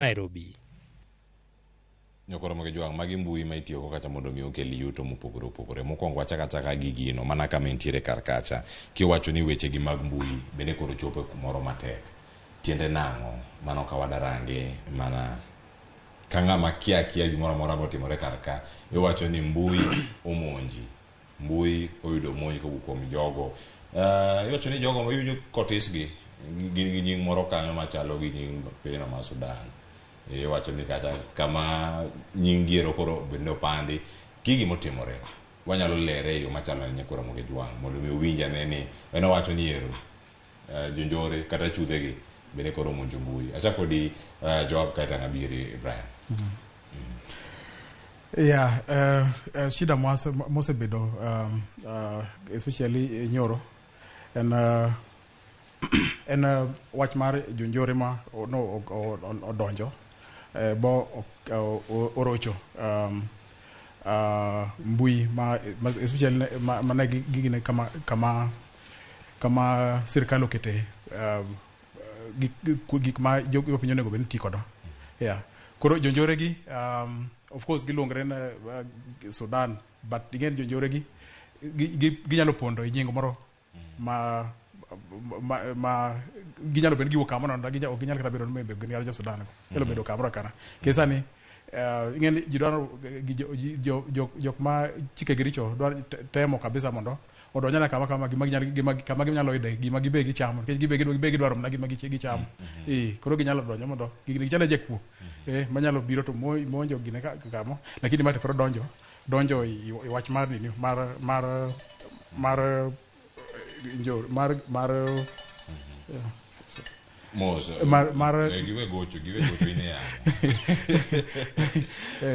Nairobi. Nyokoro mag jwang' magi mbui ma itiyogo kacha mondo mi okel yuto mopogore opogore. Mokwongo wachak achaka gi gino mana kama entiere kar kacha. Kiwacho ni weche gi mag mbui bende koro chopo e kumoro matek. Tiende nang'o? Mano ka wadarange mana ka ng'ama kia akia gimoro amora motimore kar ka. Iwacho ni mbui omonji. Mbui oyudo monj kowuok kuom jogo. Iwacho ni jogo iwinjo kotisgi gin gi nying moro kanyo machalo gi nying pinyno mar Sudan. Iwacho ni kata kama nying giero koro bende opandi. Ki gimotimore wanyalo lere e yo machalo ne nyakwa Ramogi Ajwang' mondo mi owinj ane ni en owacho ni ero jonjore kata chudhegi bende koro omonjo mbui. Achako kodi Joab kaeto ang' abiri Brian. Yeah, shida mosebedo especially nyoro en wach mar jonjore ma no odonjo bo orocho mbui ma especially ma ne gigine kama sirkal okete gik ma jopiny onego bed ni tii godo. Yeah. Koro jonjore gi of course giluongre ne Sudan, but ing'e ni jonjore gi ginyalo pondo e nying moro ma ginyalo bedo ni giwuok kamoro nono, ok ginyal kata bedo ni maybe gin kata jo Sudan go. Nyalo bedo kamoro kana. Nikech sani ing'e ni ji dwaro gi jok ma chikegi richo dwaro temo kabisa mondo odonjane kama gima ginyalo gima kama ginyalo yude gima gibe gichamo nikech gibe gidwaro mana gima gichamo. Koro ginyalo donjo mondo gini gichalo jakuo manyalo biro to monjo gine kamo, lakini ma to koro donjo i wach mar nini mar njor mar Mos. Mar Giwe gocho in e yamo.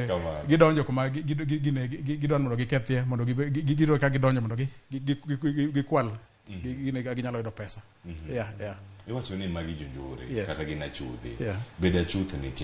Kamano. Gidonjo kuma gidwaro mondo gikethie mondo giyudo ka gidonjo mondo gikwal gine ka ginyalo yudo pesa. Yeah. Iwacho ni magi jonjore Yes. kata gin achudhe. Yeah. Bedo achuth nitie